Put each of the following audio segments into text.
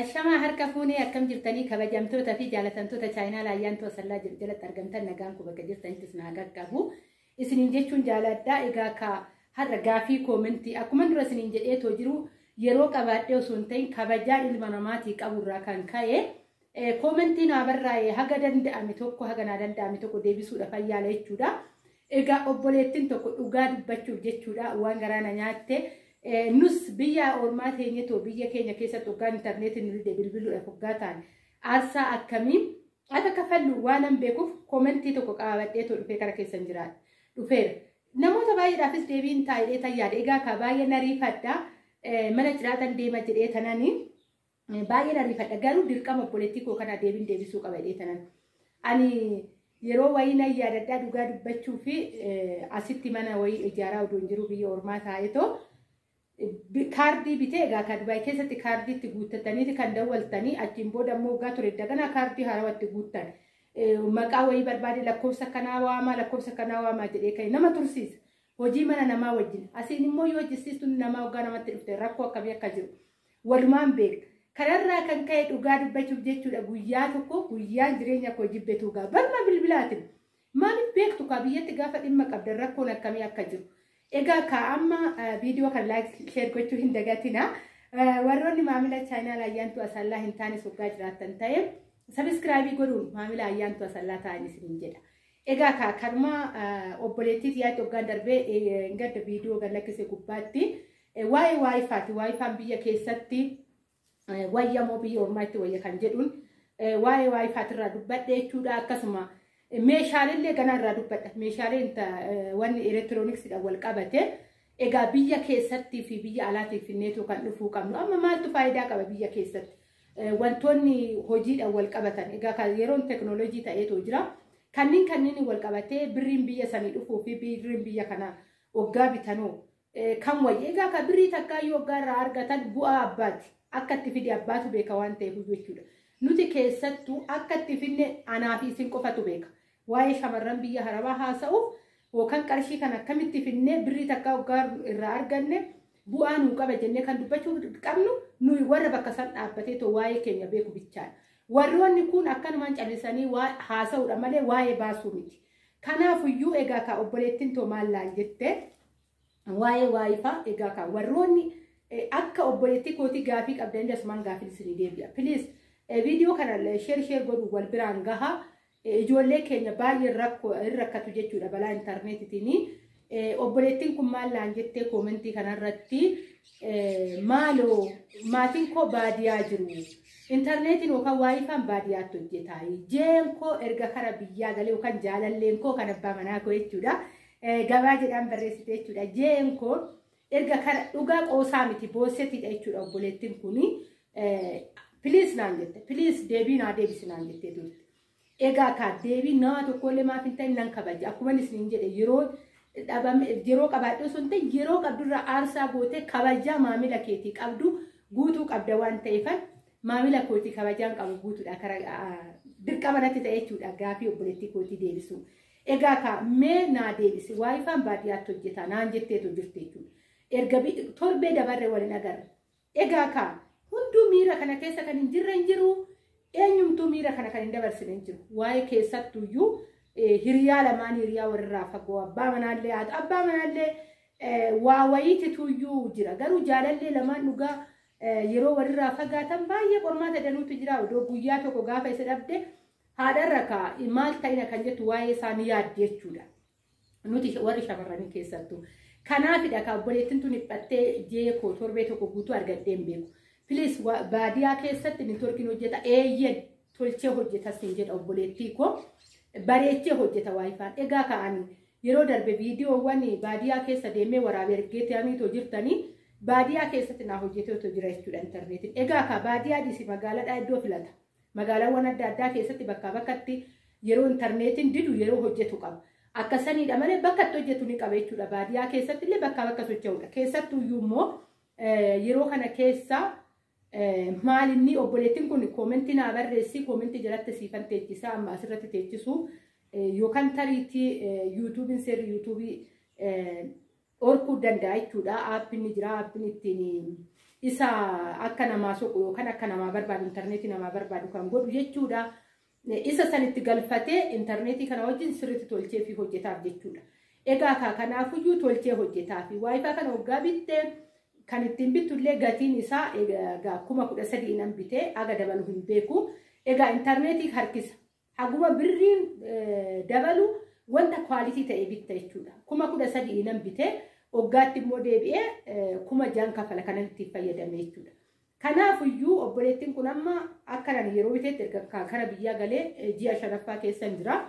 Ashamaa, harka fuunee, akkam jirtanii? Kabajamtoota fi jaalatamtoota chaayinaa Ayyaantuu Asallaa jiru jalatti argamtan, nagaan kun bakka jirtanittis naa qaqqabu. Isiniin jechuun jaaladhaa. Egaa ka har'a gaafii koomentii akkuma dura isiniin jedheetoo jiru, yeroo qabaadhee osoo hin ta'in kabajaa ilma namaatii qaburraa kan ka'e koomentii naa barraa'e haga danda'ame tokko, haga naa danda'ame tokko deebisuudha fayyaala jechuudha. Egaa obboleettiin tokko dhugaa dubbachuuf jechuudha waan garaa na nyaatte. Nus biyya ormaa teenyetoo biyya keenya keessatti hoggaan intarneetiin nu dide bilbiluudhaaf hoggaa ta'an aarsaa akkamii akka kafallu waan an beekuuf koomentii tokko qabadheetoo dhufee kara keessan jiraadha. Dhufeera. Namoota baay'eedhaafis deebiin taa'ee tayyaadha. Egaa ka baay'ee nariifadha. Mana ciraatan deema jedhee tananii baay'ee nariifadha. Garuu dirqama obboleettii koo kana deebiin deebisuu qaba jedhee tanan. Ani yeroo wayii nan yaadadhaa, dhugaa dubbachuu fi asitti mana wayii ijaaraa odoo hin jiru biyya ormaa taa'etoo kaardii bitee. Egaa kan Dubaay keessatti kaardiitti guuttataniiti kan dawwaltanii, achiin booda immoo waggaa ture daganaa kaardii haarawatti guuttan. Maqaa wayii barbaade, lakkoofsa kanaa waamaa, lakkoofsa kanaa waamaa jedhee kan nama tursiisa. Hojii mana namaa wajjin. Asiin immoo yoo hojjisiistuun namaa waggaa namatti dhufte rakkoo akkamii akka jiru walumaan beeka. Kanarraa kan ka'e dhugaa dubbachuuf jechuudha guyyaa tokko guyyaan jireenya koo jibbetu gaa barma bilbilaatiin. Maaliif beektu kaa biyyatti gaafa dhimma qabdan rakkoon akkamii akka jiru. Egaa ka amma viidiyoo kan like, share gochuu hin dagatina. Warroonni maamila chaayinaa Ayyaantuu Asallaa hin taane soggaa jiraattan ta'e subscribe godhuun maamila Ayyaantuu Asallaa ta'an isiniin jedha. Egaa ka kanuma obboleettii yaaddi hoggaan darbee gadda viidiyoo gad lakkise gubbaatti waa'ee WiFi'ti. WiFi'n biyya keessatti wayya moo biyya ormaatti wayya kan jedhuun waa'ee WiFi'tirraa dubbadhe jechuudha. Akkasuma meeshaalee ganaa irraa dubbadha. Meeshaaleen wanni elektirooniksiidhaan wal qabate. Egaa biyya keessattii fi biyya alaatiif finneetu kan dhufuu qabnu. Amma maaltu faayidaa qaba biyya keessatti? Wantoonni hojiidhaan wal qabatan. Egaa kan yeroon teknooloojii ta'eetu jira. Kanneen wal qabatee birriin biyya sanii dhufuu fi birriin biyya kanaa waggaa bitanoo kan wayya. Egaa kan birrii takkaayyuu waggaa irraa argatan bu'aa abbaati. Akka itti fide abbaatu beeka waan ta'eef jechuudha. Nuti keessattuu akka itti finne anaa fi isin qofatu beeka. Waa'ee shamarran biyya harabaa haasa'uuf yookaan qarshii kana akkamitti finnee birrii takkaa waggaa irraa arganne bu'aa nuu qaba jennee kan dubbachuu qabnu nuyi warra bakka san dhaabbatee too waa'ee keenya beeku bichaadha. Warroonni kun akkanumaan callisanii haasa'uudha malee waa'ee baasuu miti. Kanaafuyyuu egaa ka obboleettiin too maal laan jette waa'ee WiFi. Egaa ka warroonni akka obboleettii kootii gaafii qabdan asumaan gaafii isinii deebi'a. Please, viidiyoo kana share share godhu, wal biraan gahaa. Ijoollee keenya baay'ee rakkoo hin rakkatu jechuudha balaa intarneetitiin. Obboleettiin kun maal laan jettee koomentii kanarratti: "Maaloo, maatiin koo baadiyaa jiru. Intarneetiin yookaan WiFi'n baadiyaatti hojjeta. Jeen koo erga kara biyyaa galee, yookaan jaalalleen koo kan abbaa manaa koo jechuudha. Gabaa jedhaan barreessite jechuudha. Jeen koo erga kara," dhugaa qoosaa miti, boossetidha jechuudha obboleettiin kuni. "Please" naan jette. "Please, deebii naa deebisi" naan jettee turte. Egaa ka deebii nama tokkollee maaf hin ta'in nan kabaja. Akkuma isiniin jedhe, yeroo dhabame yeroo qabaadhu osoo hin ta'in yeroo qabdurraa aarsaa gootee kabajaa maamila keetii qabdu guutuu qabda waan ta'eefan maamila kootii kabajaan qabu guutuudha kara dirqama natti ta'e jechuudha gaafii obboleettii kootii deebisu. Egaa ka mee naa deebisi, WiFi'n baadiyyaatti hojjeta naan jetteetu jirti jechuudha. Erga torbee dabarre waliin agarra. Egaa ka hunduu miira kana keessa kan hin jirre hin jiru. Eenyumtuu miira kana kan hin dabarsine hin jiru. Waa'ee keessattuyyuu hiriyaa lamaan, hiriyaa warrirraa fagoo, abbaa manaallee haa ta'u, abbaa manaallee waa wayiitituyyuu jira. Garuu jaalallee lamaan dhugaa yeroo walirraa fagaatan baay'ee qormaata danuutu jira. Odoo guyyaa tokko gaafa isa dhabde haadharra kaa maal ta'ina kan jettu waa'ee isaanii yaaddi jechuudha. Nuti warri shamarranii keessattuu. Kanaafidha ka obboleettiin tun dhiphattee jeekoo torbee tokko guutuu argadhee hin beeku. Please, baadiyaa keessatti neetworkiin hojjeta? Eeyyen, tolchee hojjeta siin jedha obboleettii koo. Bareechee hojjeta WiFi'n. Egaa ka'anii yeroo darbe viidiyoowwan baadiyaa keessa deemee waraabee ergeetanii jirtanii baadiyaa keessatti naa hojjetee jira jechuudha intarneetiin. Egaa ka baadiyaa dhiisi, magaalaadhaa iddoo filata. Magaalaawwan adda addaa keessatti bakkaa bakkatti yeroo intarneetiin didu yeroo hojjetu qaba. Akka saniidha malee bakka itti hojjetu ni qaba jechuudha. Baadiyaa keessatti illee bakkaa bakka socho'udha. Keessattuyyuu immoo yeroo kana keessa maalinni obboleettiin kun koomentii naa barreessi, koomentii jalatti siifan teechisaa, amma asirratti teechisuu yookaan tariitii yuutuubiin seerri yuutuubii dhorkuu danda'a jechuudha. Aappiin ni jira, aappiin ittiin Isa akka namaa soqu yookaan akka namaa barbaadu intarneetii namaa barbaadu kan godhu jechuudha. Isa sanitti galfatee intarneetii kana wajjin sirriitti tolchee fi hojjetaaf jechuudha. Egaa kanaafuyyuu tolchee hojjetaaf waayifaa kana waggaa bittee kan ittiin bittullee gatiin isaa egaa 13,000 nan bitee aga dabalu hin beeku. Egaa intarneetii harkisa. Haguma birriin dabalu wanta kwaalitii ta'e bitta jechuudha. 13,000 nan bitee waggaatti immoo deebi'ee 6,000 kafala kanan ittiin fayyadame jechuudha. Kanaafuyyuu obboleettiin kun amma akkanaan yeroo biteetti erga kara biyyaa galee ji'a 5ffaa keessa jira.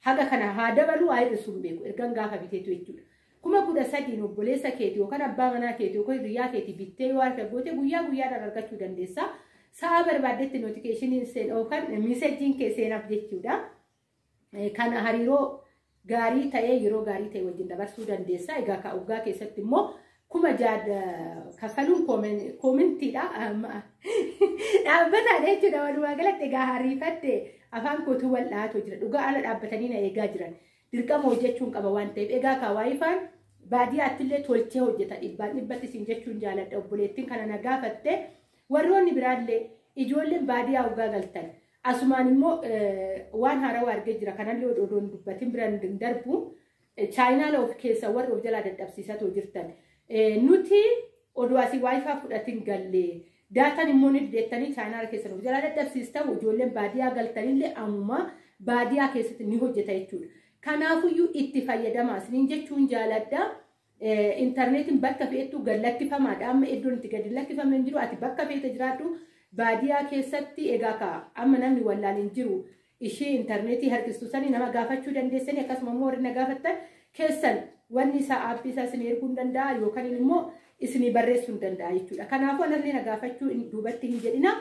Haga kana haa dabalu haa hir'isu hin beeku ergan gaafa biteetu jechuudha. 13,000 obboleessa keetii yookaan abbaa manaa keetii yookaan hiriyaa keetii bittee yoo harka goote guyyaa guyyaadhaan argachuu dandeessa. Sa'a barbaaddetti nootikeeshiniin seen yookaan miiseejiin kee seenaaf jechuudha. Kan hariiroo gaarii ta'ee yeroo gaarii ta'e wajjin dabarsuu dandeessa. Egaa waggaa keessatti immoo 6,000 kaffaluun koomentiidha. Dhaabbataadha jechuudha walumaa galatti egaa hariifatte afaan kootuu wal dhahatoo jira. Dhugaa ala dhaabbatanii na eegaa jiran. Dirqama hojjechuun qaba waan ta'eef egaa waayifaan baadiyyaatti illee tolchee hojjeta dhibbaan dhibbatti isin jechuun jaaladha. Obboleettiin kana na gaafatte warroonni biraallee ijoolleen baadiyyaa waggaa galtan. Asumaan immoo waan haarawaa argee jira kanallee odoon dubbatin biraan darbu chaayinaala of keessa warra of jalaa dadhabsiisatoo jirtan. Nuti oduu asii waayifaa fudhatin gallee daataan immoo ni dideettanii chaayinaala keessan of jalaa dadhabsiistan ijoolleen baadiyyaa galtanillee ammuma baadiyyaa keessatti ni hojjeta jechuudha. Kanaafuyyuu itti fayyadamaa isiniin jechuun jaaladha. Intarneetiin bakka fe'ettu gad lakkifamaadha. Amma iddoon itti gadi lakkifame hin jiru. Ati bakka feete jiraadhu. Baadiyyaa keessatti egaa amma namni wallaal hin jiru. Ishee intarneetii harkistu sanii nama gaafachuu dandeessanii akkasuma immoo warri na gaafattan keessan wanni isaa aappii isaa isin erguu hin danda'a yookaan immoo isinii barreessuu hin danda'a jechuudha. Kanaafuu anallee na gaafachuu duubatti hin jedhina.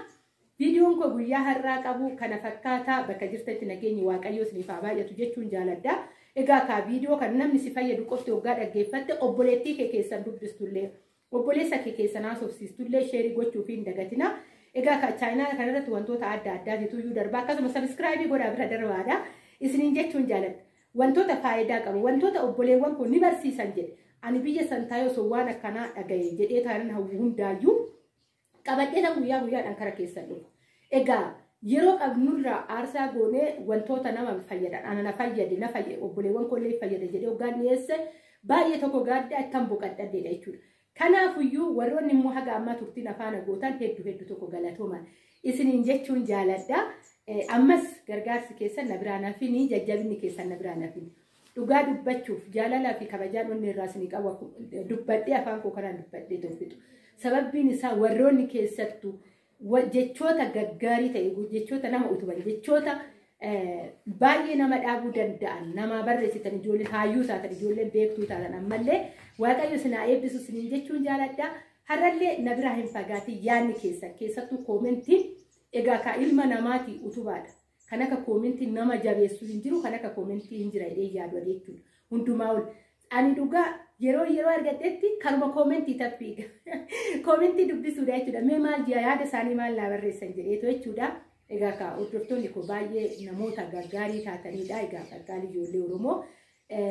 Viidiyoon koo guyyaa har'aa qabu kana fakkaataa bakka jirtanitti nageenyi Waaqayyoo isiniif haa baay'atu jechuun jaaladha. Egaa kaa viidiyoo kan namni si fayyadu qofti waggaa dhaggeeffatte obboleettii kee keessan dubbistullee obboleessa kee keessan haasofsiistullee sheerii gochuu fi hin dagatina. Egaa kaa chaayinaa kanarratti wantoota adda addaatitu iyyuu darba akkasuma sabiskiraayibii godhaa bira darbaadha. Isiniin jechuun jaaladha. Wantoota faayidaa qabu wantoota obboleewwan kun ni barsiisan jedhe ani biyya san taa'ee osoo waan akkanaa dhagaye jedhee taanan hawwu hundaayyuu qabadhee tan guyyaa guyyaadhaan kara keessan dhufa. Egaa yeroo qabnurraa aarsaa goonee wantoota nama fayyadan ana na fayyade na fayyade obboleewwan koollee fayyade jedhee hoggaan dhiyeesse baay'ee tokko gaaddaa ittan boqadhadheedha jechuudha. Kanaafuyyuu warroonni immoo haga ammaa turtiin afaan gootan hedduu hedduu tokko galatooman isiniin jechuun jaaladha. Ammas gargaarsi keessan na biraa nafini jajjabinni keessan na biraa nafini. Dhugaa dubbachuuf jaalalaa fi kabajaan onni irraa isinii qabu dubbadhee afaan koo kanaan dubbadhee tolfitu. Sababbiin isaa warroonni keessattuu jechoota gaggaarii ta'e jechoota nama utuban jechoota baay'ee nama dhaabuu danda'an nama barreessitan ijoolleen hayyuu taatan ijoolleen beektuu taatan ammallee Waaqayyo isin haa eebbisu isiniin jechuun jaaladha. Har'allee na biraa hin fagaatin yaadni keessan keessattuu koomentiin egaa kaa ilma namaati utubaadha. Kan akka koomentii nama jabeessu hin jiru kan akka koomentii hin jira jedhee yaadu jechuudha. Hundumaa ol ani dhugaa yeroo yeroo argadhetti karuma koomentii taffiiga. Koomentii dubbisuudha jechuudha. Mee maal yaada isaanii maal naa barreessan jedheetu jechuudha. Egaa kaa hordoftoonni koo baay'ee namoota gaggaarii taatanidha. Egaa qaqqaalii ijoollee Oromoo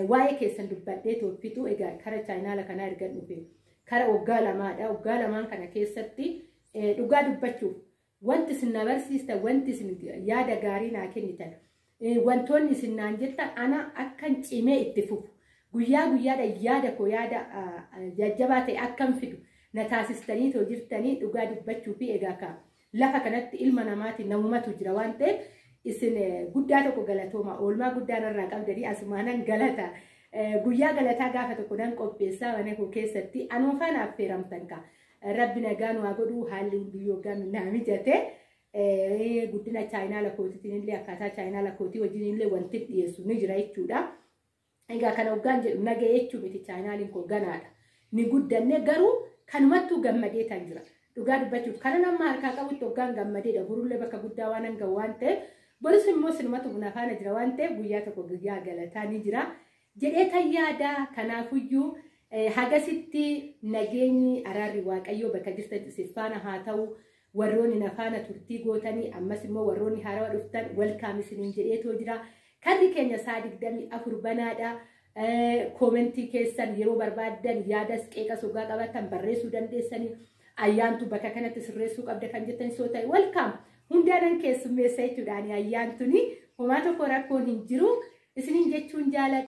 waa'ee keessan dubbadhee tolfitu egaa kara chaayinaala kanaa erga dhufe kara waggaa lamaadha. Waggaa lamaan kana keessatti dhugaa dubbachuuf wanti isin na barsiistan wanti isin yaada gaarii naa kennitan wantoonni isin naan jettan ana akkan cimee itti fufu guyyaa guyyaadha yaada koo yaada jajjabaa ta'e akkan fidu na taasistanii too jirtanii dhugaa dubbachuu fi egaa kaa lafa kanatti ilma namaatiin namumatu jira waan ta'eef isin guddaa tokko galatooma oolmaa guddaa narraa qabdanii asumaanan galata. Guyyaa galataa gaafa tokko nan qopheessaa mana koo keessatti anuma faana affeeramtan kaa. Rabbi nagaa nu haa godhu haalli hundiyyuu naa mijate guddina chaayinaa lakkootiitiin illee akkaataa chaayinaa lakkootii wajjin illee wanti dhiyeessu ni jira jechuudha. Egaa kana hoggaan jedhu nagahee jechuu miti chaayinaaliin koo ganaadha. Ni guddanne garuu kanumattuu gammadee tan jira. Dhugaa dubbachuuf kana nama harkaa qabutti hoggaan gammadeedha. Borullee bakka guddaa waan hanga waan ta'eef borus immoo sinumatu buna faana jira waan ta'eef guyyaa tokko guyyaa galataa ni jira. Jedhee tan yaada kanaafuyyuu hagasitti nageenyi araarri Waaqayyoo bakka jirtan isin faana haa ta'u. Warroonni na faana turtii gootanii ammas immoo warroonni haarawaa dhuftan welkaam isiniin jedheetoo jira. Karri keenya sa'a 24 banaadha. Koomentii keessan yeroo barbaaddan yaadas qeeqas hoggaa qabaattan barreessuu dandeessanii. Ayyaantu bakka kanatti sirreessuu qabda kan jettan soo ta'e, welcome, hundaanan keessummeessa jechuudha. Ani ayyaantuni homaa tokko rakkoon hin jiru isiniin jechuun jaaladha.